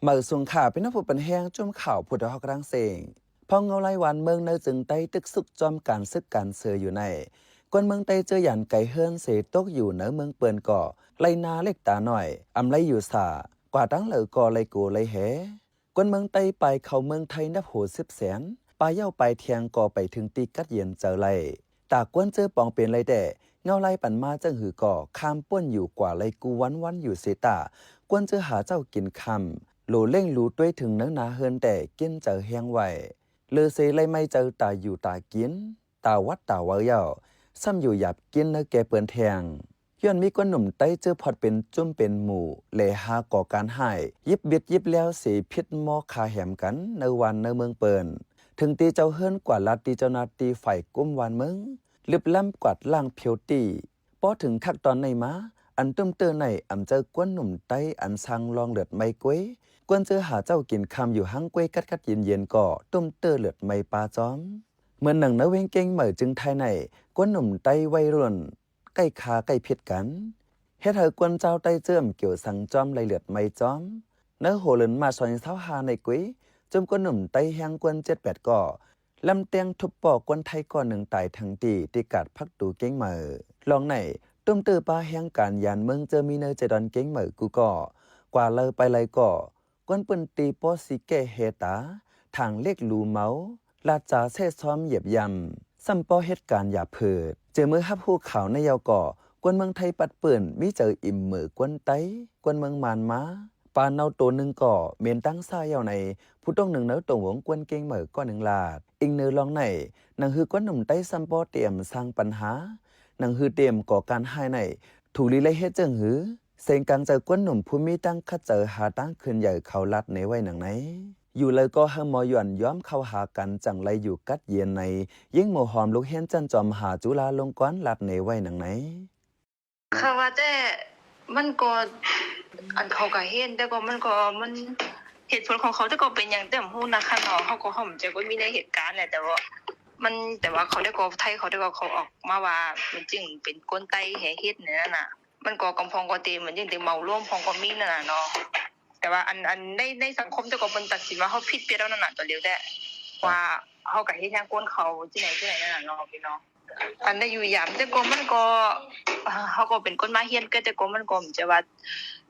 ເໝີຊຸງຂ້າ ເປັນຜູ້ປັນແຮງຈຸ້ມຂ່າວຜູ້ດຽວຮອກກະລັງເສັງ. ພອງເງົາລາຍວານເມືອງໃນເຊີງໃຕ້ຕຶກສຸກຈອມການຊຶກການເຊີຢູ່ໃນ ກວນເມືອງໃຕ້ເຈີຢ່ານໄກເຮືອນເສຕົກຢູ່ໃນເມືອງເປິນກໍໄລ່ນາເລັກຕານ້ອຍ ອຳໄລຢູ່ສາ ກວ່າຕັ້ງເລີກໍໄລ່ໂກໄລ່ແຮ. ກວນເມືອງໃຕ້ປາຍເຂົ້າເມືອງໄທນັບຫົວສິບແສນ ປາຍເຍົາປາຍທຽງກໍໄປເຖິງທີ່ກັດເຢັນເຈີໄລ່. ຕາກວນເຈີປອງເປັນໄລ່ແຕ່ ເງົາລາຍປັນມາຈັ່ງຫືອກໍ ຄາມປ່ວນຢູ່ກວ່າໄລ່ກູ່ວັນໆຢູ່ເສຕາ ກວນເຈີຫາເຈົ້າກິນຄ່ຳ ໂຫຼເລັ່ງຫຼູຕວຍເຖິງເນື້ອນາເຮືອນແຕ່ກິນເຈີແຮງໄວ້ ເລີເສໄລ່ໄມ້ເຈີຕາຢູ່ຕາກິນ ຕາວັດຕາເວີາເຍົາ ຊ້ຳຢູ່ຢາບກິນເນື້ອແກ່ເປິນແທງ. ຍ້ອນມີກວນໜຸ່ມໃຕ້ເຈີພອດເປັນຈຸ້ມເປັນໝູ່ ແລຫາກໍ່ການຮ້າຍ ຢິບບິດຢິບແລ້ວເສຜິດມໍ່ຄາແຫມກັນໃນວານໃນເມືອງເປິນ ເຖິງຕີເຈົ້າເຮືອນກວ່າລັດຕີເຈົ້າໜ້າທີ່ຝ່າຍກຸມວານເມືອງ ລຶບລ້ຳກວາດລ້າງຜິວຕີ. ພໍເຖິງຄັກຕອນໃນມາ ອັນຕຸ້ມເຕີໃນອຳເຈີກວນໜຸ່ມໃຕ້ອັນສ້າງລອງເລືອດໄໝ້ກວຍ ກວນເຈີຫາເຈົ້າກິນຄ່ຳຢູ່ຫ້າງກວຍກັດໆເຢັນໆກໍຕຸ້ມເຕີເລືອດໄໝ້ປາຈອມ. ເໝືອນໜັງໃນເວງເກງໃໝ່ຈຶ່ງໄທໃນ ກວນໜຸ່ມໃຕ້ໄວລຸ້ນ ໃກ້ຄາໃກ້ຜິດກັນ ເຮັດໃຫ້ກວນເຈົ້າໃຕ້ເຈີມກຽວສັງຈອມໄລ່ເລືອດໄໝ້ຈອມ. ໃນຫົວເດືອນມາຊອຍຊາວຫ້າໃນກຸຍ ຈຸ້ມກວນໜຸ່ມໃຕ້ແຮງກວນເຈັດແປດກໍ ລຳແຕງທຸບປໍ້ກວນໄທກໍໜຶ່ງຕາຍທັງຕີ ທີ່ກາດພັກຕູເກງໃໝ່. ລອງໃນ ຕຸ້ມເຕີປາແຮງການຢານເມືອງເຈີມີໃນເຈດອນເກງໃໝ່ກູ່ກໍ ກວ່າເລີໄປໄລກໍ ກວນປືນຕີປໍ້ຊິແກ້ແຮຕາ ຖາງເລັກຫຼູເມົາ ລາດຈາແຊະຊອມຢຽບຢຳ ຊ້ຳປໍ້ເຮັດການຫຍາບເພີດ. ເຈີເມື່ອຮັບຮູ້ຂ່າວໃນເຍົາກໍ ກວນເມືອງໄທປັດປືນ ມີເຈີອີ່ມເໝີກວນໄຕ ກວນເມືອງມານມາ ປາເນົ່າໂຕໜຶ່ງກໍເໝັນຕັ້ງຊາເຍົາໃນ ຜູ້ຕົງໜຶ່ງໃນຕົງວົງກວນເກງໃໝ່ກໍໜຶ່ງລາດ. ອີງເນີລອງໃນ ໜັງຮືກວນໜຸ່ມໄຕຊ້ຳປໍ້ຕຽມສ້າງປັນຫາ ໜັງຮືຕຽມກໍ່ການຮ້າຍໃນ ຖືກລີໄລເຮັດເຈີງຫື ເສັງກາງໃຈກວນໜຸ່ມຜູ້ມີຕັ້ງຄັດເຈີຫາຕັ້ງຂຶ້ນໃຫຍ່ເຂົາລາດເນໄວ້ໜັງໃນ ຢູ່ເລີກໍໃຫ້ໝໍຢວນຍອມເຂົ້າຫາກັນຈັ່ງໄລຢູ່ກັດເຢັນໃນ ຍິງໝໍຫອມລູກຮຽນຊັ້ນຈອມມະຫາຈຸລາລົງກອນລາດເນໄວ້ໜັງໃນ. ຂ້າວ່າແຕ່ມັນກໍ ອັນເຂົາກະເຫັນ ແຕ່ກໍມັນກໍ ມັນເຫດຜົນຂອງເຂົາ ແຕ່ກໍເປັນຫຍັງແຕ່ບໍ່ຮູ້ນະຄະເນາະ ເຮົາກໍເຮົາບໍ່ແມ່ນຄົນມີໃນເຫດການແຫຼະ ແຕ່ວ່າມັນ ແຕ່ວ່າເຂົາໄດ້ກໍ ໄທເຂົາໄດ້ກໍເຂົາອອກມາວ່າ ມັນຈຶ່ງເປັນຄົນໄຕແຮເຮັດແນວນັ້ນນະ ມັນກໍກຳພອງກໍເຕັມ ມັນຈຶ່ງເຕັມເມົາລວມພອງກໍມີນັ້ນນະເນາະ ແຕ່ວ່າອັນ ອັນໃນ ໃນສັງຄົມແຕ່ກໍເພິ່ນຕັດສິນວ່າເຮົາຜິດໄປແລ້ວນັ້ນນະ ຕົວເລກແຕ່ວ່າເຮົາກະເຮັດຫຍັງຄົນເຂົາຈັ່ງໃດຈັ່ງໃດນັ້ນນະເນາະ ພີ່ນ້ອງ. ອັນໄດ້ຢູ່ຢາມ ແຕ່ກໍມັນກໍ ເຮົາກໍເປັນຄົນມາຮຽນ ແຕ່ກໍມັນກໍບໍ່ຈະວ່າ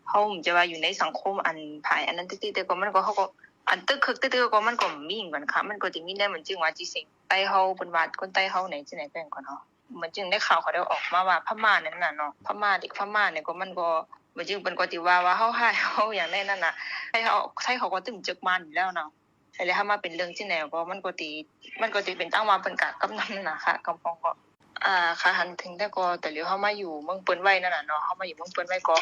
ເຮົາບໍ່ຈະວ່າຢູ່ໃນສັງຄົມອັນພາຍອັນນັ້ນຕິ ແຕ່ກໍມັນກໍ ເຮົາກໍ ອັນຕຶກຄຶກຕຶກໆ ກໍມັນກໍມີຄືກັນຄ່ະ ມັນກໍຈະມີແນວ ມັນຈຶ່ງວ່າຊິເສັງໃຕ້ເຮົາ ເພິ່ນວ່າຄົນໃຕ້ເຮົາໃນຈັ່ງໃດແປງກ່ອນເຮົາ ມັນຈຶ່ງໃນຂ່າວເຂົາໄດ້ອອກມາວ່າພະມ້ານັ້ນນະເນາະ ພະມ້າ ເດັກພະມ້ານີ້ກໍມັນກໍ ມັນຈຶ່ງເພິ່ນກໍຊິວ່າ ວ່າເຮົາຮ້າຍເຮົາຫຍັງແນວນັ້ນນະ ໃຫ້ເຮົາ ໃຫ້ເຂົາກໍຕຶງເຈິກມານຢູ່ແລ້ວເນາະ. ແລ້ວເຮົາມາເປັນເລື່ອງຈັ່ງໃດກໍມັນກໍຊິ ມັນກໍຊິເປັນຈັ່ງວ່າເພິ່ນກະກຳນຳນັ້ນນະຄະ ກຳພອງກໍ ອ່າ ຂ້າຫັ້ນເຖິງແຕ່ກໍ ແຕ່ຫຼຽວເຮົາມາຢູ່ເມືອງເພິ່ນໄວ້ນັ້ນນະເນາະ ເຮົາມາຢູ່ເມືອງເພິ່ນໄວ້ກໍ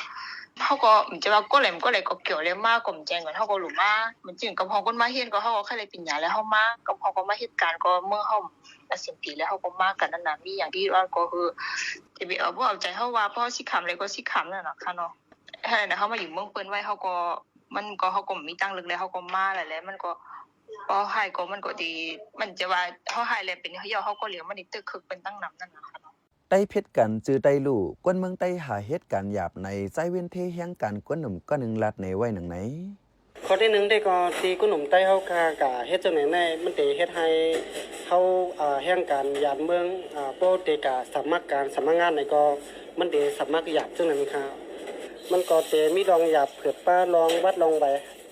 ເຮົາກໍຈະວ່າກໍແຫຼມກໍແຫຼກໍກ່ຽວແລ້ວມາກໍແຈ້ງກັນ ເຮົາກໍຫຼູມາ ມັນຈຶ່ງກຳພອງຄົນມາຮຽນກໍ ເຮົາກໍໄຄໄດ້ປັນຍາແລ້ວເຮົາມາ ກຳພອງກໍມາເຮັດການກໍເມືອງເຮົາ ອາຊີບດີແລ້ວເຮົາກໍມາກັນນັ້ນນະ ມີຫຍັງທີ່ວ່າກໍຄື ຈະໄປເອົາບໍ່ເອົາໃຈເຮົາວ່າ ເພາະເຮົາຊິຂ້າມແລ້ວກໍຊິຂ້າມນັ້ນນະຄະເນາະ ໃຫ້ນະ ເຮົາມາຢູ່ເມືອງເພິ່ນໄວ້ ເຮົາກໍ ມັນກໍ ເຮົາກໍມີຕັ້ງເລິກແລ້ວ ເຮົາກໍມາແລ້ວແຫຼະ ມັນກໍ ເຮົາຮ້າຍກໍມັນກໍດີ ມັນຈະວ່າເຮົາຮ້າຍແລ້ວເປັນເຮົາ ເຮົາກໍຫຼຽວ ມັນໄດ້ຕຶກຄຶກເປັນຕັ້ງນຳນັ້ນນະຄະເນາະ. ໄຕ້ຜິດກັນຈື່ໄຕ້ຮູ້ ກວນເມືອງໄຕ້ຫາເຮັດການຫຍາບໃນ ໃຊ້ວິນເທແຮງການກວນໜຸ່ມກ້ອນໜຶ່ງລາດເນໄວ້ໜັງໃນ. ຂໍ້ທີໜຶ່ງເດ້ກໍ ທີ່ກວນໜຸ່ມໄຕ້ເຮົາກະ ກະເຮັດຈັ່ງໃດແນ່ ມັນເຕເຮັດໃຫ້ເຮົາ ອ່າ ແຮງການຫຍາບເມືອງ ອ່າ ໂປ້ເຕກະສະໝັກການສະໝັກງານໃດກໍ ມັນເຕສະໝັກຫຍາບຈັ່ງນັ້ນຄ່ະ ມັນກໍເຕມີລອງຫຍາບເຜືອດປ້າ ລອງວັດລອງໃບ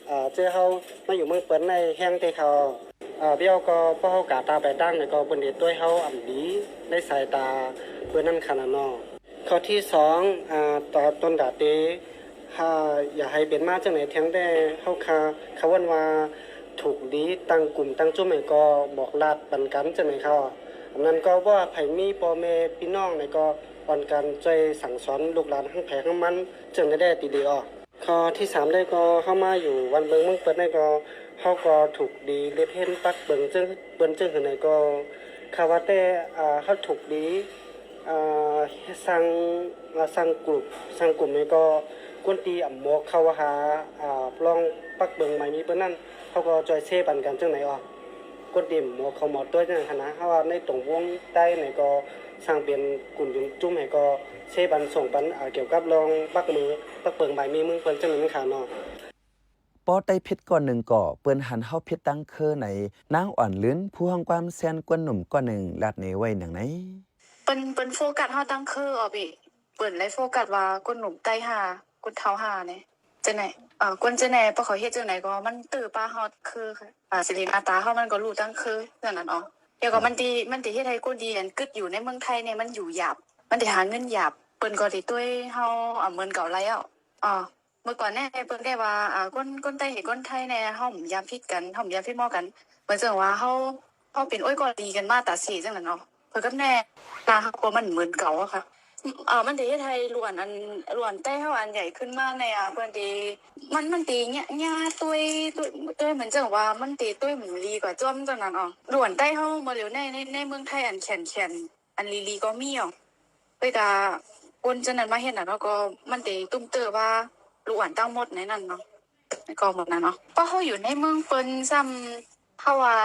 ອ່າ ເຈີເຮົາມາຢູ່ເມືອງເປິນໄດ້ແຮງເຕເຂົາ ອ່າ ແລ້ວກໍພວກເຮົາກະຕາໄປຕ່າງໃດກໍເພິ່ນເດຕົວະເຮົາອຳດີໃນສາຍຕາເພິ່ນນັ້ນຂະໜາດເນາະ. ຂໍ້ທີສອງ ອ່າ ຕາຕົນດາເຕ ຫາ ຢາກໃຫ້ເປັນມາຈັ່ງໃດແທງແດ່ ເຮົາຄະ ຄະເອີ້ນວ່າ ທຸກດີ ຕັ້ງກຸ່ມຕັ້ງຈຸ້ມໃດກໍບອກລາດປັນກັນຈັ່ງໃດເຂົາ ອັນນັ້ນກໍວ່າໃຜມີພໍ່ແມ່ພີ່ນ້ອງໃດກໍ ອ່ອນກັນຊ່ວຍສັ່ງສອນລູກຫຼານທັງໃຜທັງມັນ ຈຶ່ງຈະໄດ້ດີໆອອກ. ຂໍ້ທີສາມໄດ້ກໍ ເຮົາມາຢູ່ວັດເບິ່ງເມືອງເປີດໄດ້ກໍ ເຮົາກໍຖືກດີເລັດເຫັນປັກເບິ່ງເຊິ່ງເພິ່ນເຊິ່ງເພິ່ນໃດກໍ ຄາວ່າແຕ່ ເຮົາຖືກດີ ອ່າ ສ້າງ ອ່າ ສ້າງກຸ່ມ ສ້າງກຸ່ມໃດກໍ ຄົນທີ່ອຳໝໍເຂົ້າຫາ ອ່າ ລອງປັກເບິ່ງໃໝ່ມີເພິ່ນນັ້ນ ເຮົາກໍຊ່ວຍເຊປັນກັນຈັ່ງໃດອອກ. ກົດດິນໝໍເຂົ້າໝໍຕົວະຈັ່ງຫັ້ນນະ ເຮົາວ່າໃນຕົງວົງໃຕ້ໃນກໍສ້າງເປັນກຸ່ມເປັນຈຸ້ມໃຫ້ກໍເຊປັນສົ່ງປັນ ອ່າ ກ່ຽວກັບລອງປັກມື ປັກເບິ່ງໃບມີເມືອງເພິ່ນຈັ່ງນັ້ນຄ່ະເນາະ. ບໍ່ໄດ້ຜິດກ້ອນໜຶ່ງກໍ ເພິ່ນຫັນເຮົາຜິດຕັ້ງເຄີໃນ. ນາງ ອ່ອນລືນ ຜູ້ຮ້ອງຄວາມແທນກ້ວນໜຸ່ມກ້ອນໜຶ່ງ ລາດແນໄວ້ຫຍັງໃນ? ເພິ່ນ ເພິ່ນໂຟກັສເຮົາຕັ້ງເຄີອອກເບ ເພິ່ນໄດ້ໂຟກັສວ່າກ້ວນໜຸ່ມໃຕ້ຫາ ກ້ວນເຖົ້າຫາແນ ຈັ່ງໃດ ເອີ ກ້ວນຈັ່ງໃດ ພວກເຂົາເຮັດຈັ່ງໃດກໍມັນເຕີປາເຮົາເຄີ ອາ ສິລິໜ້າຕາເຮົາມັນກໍຮູ້ຕັ້ງເຄີ ຈັ່ງນັ້ນອອກ ແລ້ວກໍມັນຊິ ມັນຊິເຮັດໃຫ້ຄົນທີ່ອັນກຶດຢູ່ໃນເມືອງໄທນີ້ມັນຢູ່ຍາກ ມັນຊິຫາເງິນຍາກ ເພິ່ນກໍຊິຕ່ວຍເຮົາ ອາ ເໝືອນເກົ່າແລ້ວ ອາ ເມື່ອກ່ອນແນ່ເພິ່ນແກ້ວ່າ ອາ ຄົນ ຄົນໃຕ້ໃຫ້ຄົນໄທແນ່ ເຮົາບໍ່ຢາກຜິດກັນ ເຮົາບໍ່ຢາກຜິດໝໍ້ກັນ ເໝືອນເຊິ່ງວ່າເຮົາ ເຮົາເປັນໂອ້ຍກໍດີກັນມາຕາເສຈັ່ງນັ້ນເນາະ ເພິ່ນກັບແນ່ ໜ້າເຮົາກໍມັນເໝືອນເກົ່າອະຄ່ະ ເອີ ມັນຊິເຮັດໃຫ້ລ້ວນອັນ ລ້ວນໃຕ້ເຮົາອັນໃຫຍ່ຂຶ້ນມາແນ່ ອາ ເພິ່ນຊິ ມັນ ມັນຊິຍະ ຍະຕົວ ຕົວ ຕົວເໝືອນເຊິ່ງວ່າມັນຊິຕົວໝູລີກວ່າຈ້ອມຈັ່ງນັ້ນເນາະ ລ້ວນໃຕ້ເຮົາເມື່ອຫຼຽວໃນ ໃນ ໃນເມືອງໄທອັນແຂນ ແຂນ ອັນລີລີກໍມີເນາະ ເວີຍກະຄົນຈັ່ງນັ້ນມາເຮັດນະເນາະ ກໍມັນເດຕຸ້ມເຕີວ່າລູກອ່ອນທັງໝົດໃນນັ້ນເນາະ ກໍໝົດນະເນາະ ເພາະເຮົາຢູ່ໃນເມືອງເພິ່ນຊ້ຳ ເຮົາວ່າ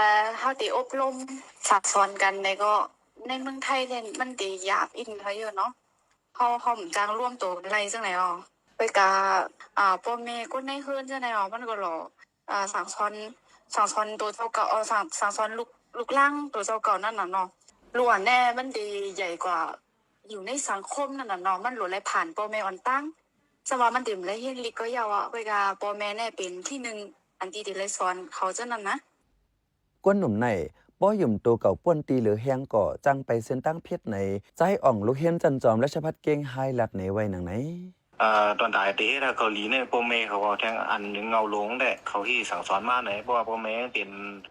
ເຮົາເດອົບຮົມສັ່ງສອນກັນໃດກໍ ໃນເມືອງໄທນີ້ມັນເດຢາກອີ່ຫຼີເນາະ ເຮົາ ເຮົາບໍ່ຈັກລວມໂຕກັນໄດ້ຈັ່ງໃດເນາະ ເວີຍກະ ອາ ພໍ່ແມ່ຄົນໃນເຮືອນຈັ່ງໃດເນາະ ມັນກໍລໍ ອາ ສັ່ງສອນ ສັ່ງສອນໂຕເຈົ້າເກົ່າ ເອີ ສັ່ງ ສັ່ງສອນລູກ ລູກຫຼານໂຕເຈົ້າເກົ່ານັ້ນນະເນາະ ລ້ວນແນ່ມັນຊິໃຫຍ່ກວ່າຢູ່ໃນສັງຄົມນັ້ນນະເນາະ ມັນຫຼວນໄຫຼຜ່ານພໍ່ແມ່ອ່ອນຕັ້ງ ສຳວ່າມັນຊິບໍ່ໄດ້ຮຽນລິກກໍເຍົາອະ ເພາະວ່າພໍ່ແມ່ແນ່ເປັນທີໜຶ່ງອັນທີ່ຊິໄດ້ສອນເຂົາຈັ່ງນັ້ນນະ. ກ້ວນໜຸ່ມໃນ ບໍ່ຫຍຸ້ມໂຕເກົ່າປ່ວນຕີເຫຼືອແຮງກໍຈັ່ງໄປເສັ້ນທາງຜິດໃນ ຈາຍອອງ ລູກຮຽນຊັ້ນຈອມລາຊະພັດເກັ່ງຮາຍລັດແນໄວ້ຫຍັງໃນ? ອາ ຕອນຕາຍເຕເຮັດໃຫ້ເກົາຫຼີໃນ ພໍ່ແມ່ເຂົາເວົ້າແທງອັນເງົາລົງແດ່ ເຂົາທີ່ສັ່ງສອນມາໃນ ເພາະວ່າພໍ່ແມ່ຍັງເປັນ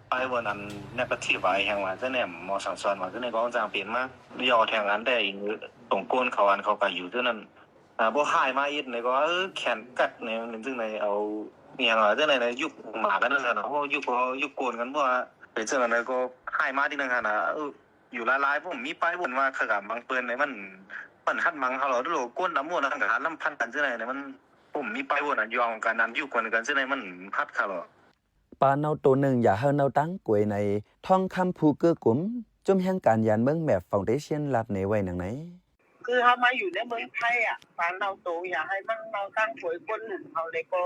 ໄປເວີນອັນເນກາທີບຫວາຍແຮງວ່າ ຈະແນມໝໍສັ່ງສອນວ່າ ຈະແນມກໍຈັ່ງເປັນມາ ເວົ້າແທງອັນແດ່ອີກ ຕົງໂກນເຂົາອັນເຂົາກະຢູ່ຈັ່ງນັ້ນ ອາ ບໍ່ຫາຍມາອີກໃນກໍ ເອີ ແຂນກັດໃນ ມັນຈຶ່ງໄດ້ເອົາອີ່ຫຍັງວ່າ ຈັ່ງໃດນະ ຍຸກໝາກັນຈັ່ງຊັ້ນ ເຮົາຍຸກ ຍຸກໂກນກັນ ເພາະວ່າເປັນຈັ່ງນັ້ນກໍຫາຍມາທີໜຶ່ງຫັ້ນນະ ເອີ ຢູ່ຫຼາຍໆ ບໍ່ມີໄປເວີນວ່າ ຂະກາບບັງເປີນໃນ ມັນ ມັນຫັດບັງເຮົາ ໂລກ ໂລກກວນນຳໝົດ ຫັ້ນກະຫັດນຳພັນກັນຈັ່ງໃດ ມັນບໍ່ມີໄປເວີນອັນຍອງກັນ ອັນຢູ່ກວນກັນຈັ່ງໃດ ມັນຫັດເຂົາ. ປາເນົ່າໂຕໜຶ່ງ ຢ່າໃຫ້ເນົ່າຕັ້ງກວຍໃນ ທອງຄຳຜູ້ເກີ້ກຸມ ຈຸມແຫ່ງການຢ້ານເມືອງແມບ Foundation ລາດແນໄວ້ຫຍັງໃນ? ຄືເຮົາມາຢູ່ໃນເມືອງໄທອະ ປາເນົ່າໂຕຢ່າໃຫ້ມັນເນົ່າຕັ້ງກວຍ ກ້ວນໜຸ່ມເຮົາເລີຍ ກໍ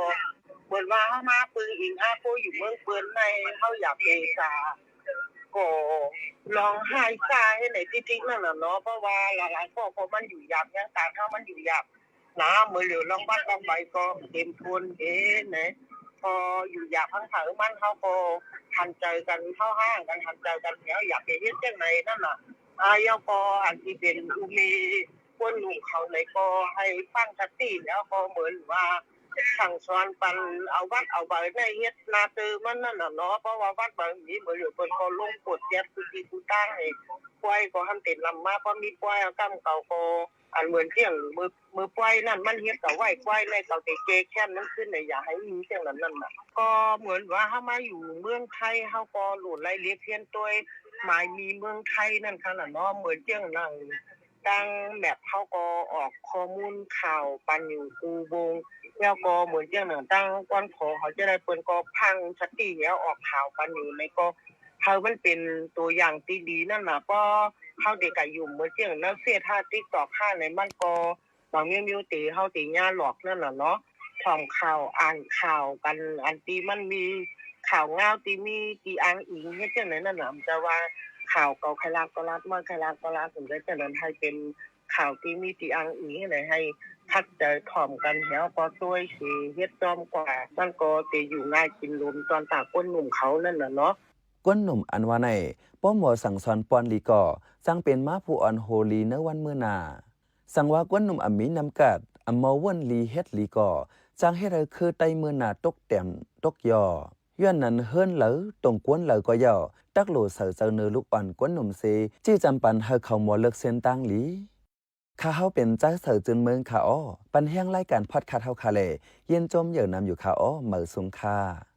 ເໝືອນວ່າເຮົາມາປຶງອີງອາໂກຢູ່ເມືອງເປິນໃນ ເຮົາຢາກເອຊາ ກໍລອງໃຫ້ຊາເຮັດໃນຕິດໆນັ້ນນະເນາະ ເພາະວ່າຫຼາຍໆຄອບຄົວມັນຢູ່ຍາກ ຍັງຕາມເຮົາມັນຢູ່ຍາກນະ ເມື່ອຫຼຽວລາງວັດລາງໃບກໍເຕັມທົນເດ້ນະ ພໍຢູ່ຍາກພັງເຖິງມັນ ເຮົາກໍຫັນໃຈກັນ ເຮົາຮ່າງກັນຫັນໃຈກັນ ແລ້ວຢາກຈະເຮັດຈັ່ງໃດນັ້ນນະ ອາ ແລ້ວກໍອັນທີ່ເປັນອຸເມ ຄົນໜຸ່ມເຂົາໃດກໍໃຫ້ຕັ້ງສະຕິ ແລ້ວກໍເໝືອນວ່າສັ່ງສອນປັນເອົາວັດເອົາໃບໃນເຮັດນາເຕີມັນນັ້ນນະເນາະ ເພາະວ່າວັດບາງທີເໝືອນເພິ່ນກໍລົງກົດແຈກທຸກທີ່ທຸກທາງໃຫ້ ປອຍກໍຫັ້ນເຕັນລຳມາ ພໍມີປອຍອາກຳເກົ່າກໍ ອັນເໝືອນຈັ່ງເມື່ອ ເມື່ອປອຍນັ້ນມັນເຮັດເອົາໄວ້ ປອຍໃນເຂົາເຕເກແຄ້ນນັ້ນຂຶ້ນໃນ ຢ່າໃຫ້ມີຈັ່ງນັ້ນນັ້ນນະ ກໍເໝືອນວ່າເຮົາມາຢູ່ເມືອງໄທ ເຮົາກໍຫຼູນໄລ່ເລກຮຽນໂດຍໝາຍມີເມືອງໄທນັ້ນຄັນນະເນາະ ເໝືອນຈັ່ງນັ້ນ ທາງແມັບເຮົາກໍອອກຂໍ້ມູນຂ່າວປັນຢູ່ຄູ່ວົງ ແລ້ວກໍເໝືອນຈັ່ງນັ້ນ ທາງກວນຂໍເຂົາຈະໄດ້ ເພິ່ນກໍພັງສະຕິແລ້ວອອກຂ່າວປັນຢູ່ໃນ ກໍໃຫ້ມັນເປັນຕົວຢ່າງທີ່ດີນັ້ນນະ ເພາະເຮົາເດກະຢູ່ເໝືອນຈັ່ງໃນເຟສຫາ TikTok ຫາໃນ ມັນກໍບາງມື້ມີວເຕເຮົາເຕຍາຫຼອກນັ້ນນະເນາະ ທ່ອງຂ່າວ ອ່ານຂ່າວກັນ ອັນທີ່ມັນມີຂ່າວງາວທີ່ມີທີ່ອ້າງອີງເຮັດຈັ່ງໃດນັ້ນນະ ແຕ່ວ່າຂ່າວເກົ່າໃຜລາດກໍລາດ ໃໝ່ໃຜລາດກໍລາດ ເຖິງໄດ້ຈັ່ງນັ້ນ ໃຫ້ເປັນ ຂ່າວທີ່ມີທີ່ອ້າງອີງໃດ ໃຫ້ຄັດໃຈຖ່ອມກັນ ແລ້ວກໍຊ່ວຍຊິເຮັດດ້ອມກວ່າ ມັນກໍຊິຢູ່ງ່າຍກິນລົມ ຕອນຕາກ້ວນໜຸ່ມເຂົານັ້ນນະເນາະ. ກ້ວນໜຸ່ມອັນວ່າໃນ ພໍ່ໝໍສັ່ງສອນປ່ອນລີກໍ ຈັ່ງເປັນມາຜູ້ອ່ອນໂຮລີໃນວັນມື້ໜ້າ. ສັງວ່າກ້ວນໜຸ່ມອຳມີນ້ຳກັດ ອຳມໍວົນລີເຮັດລີກໍ ຈັ່ງເຮັດໃຫ້ຄືໄຕມື້ໜ້າຕົກແຕ້ມຕົກຍໍ້. ຍ້ອນນັ້ນເຮືອນໃດຕົງກວນໃດກໍເຍົາ ຕັກໂຫຼໃສ່ໃຈເນີລູກອ່ອນກ້ວນໜຸ່ມເຊ ຈີ້ຈຳປັນໃຫ້ເຂົາໝໍເລິກເສັ້ນທາງລີ. ຂ້າເຮົາເປັນຈາຍໃສ ຈືນເມືອງ ຂ້າອໍ ປັນແຮງລາຍການພອດຄາສເຮົາຂ້າແລ ຢ້ຽມຊົມເຫຍີນຳຢູ່ ຂ້າອໍ ໝາຍສູງຄ່າ.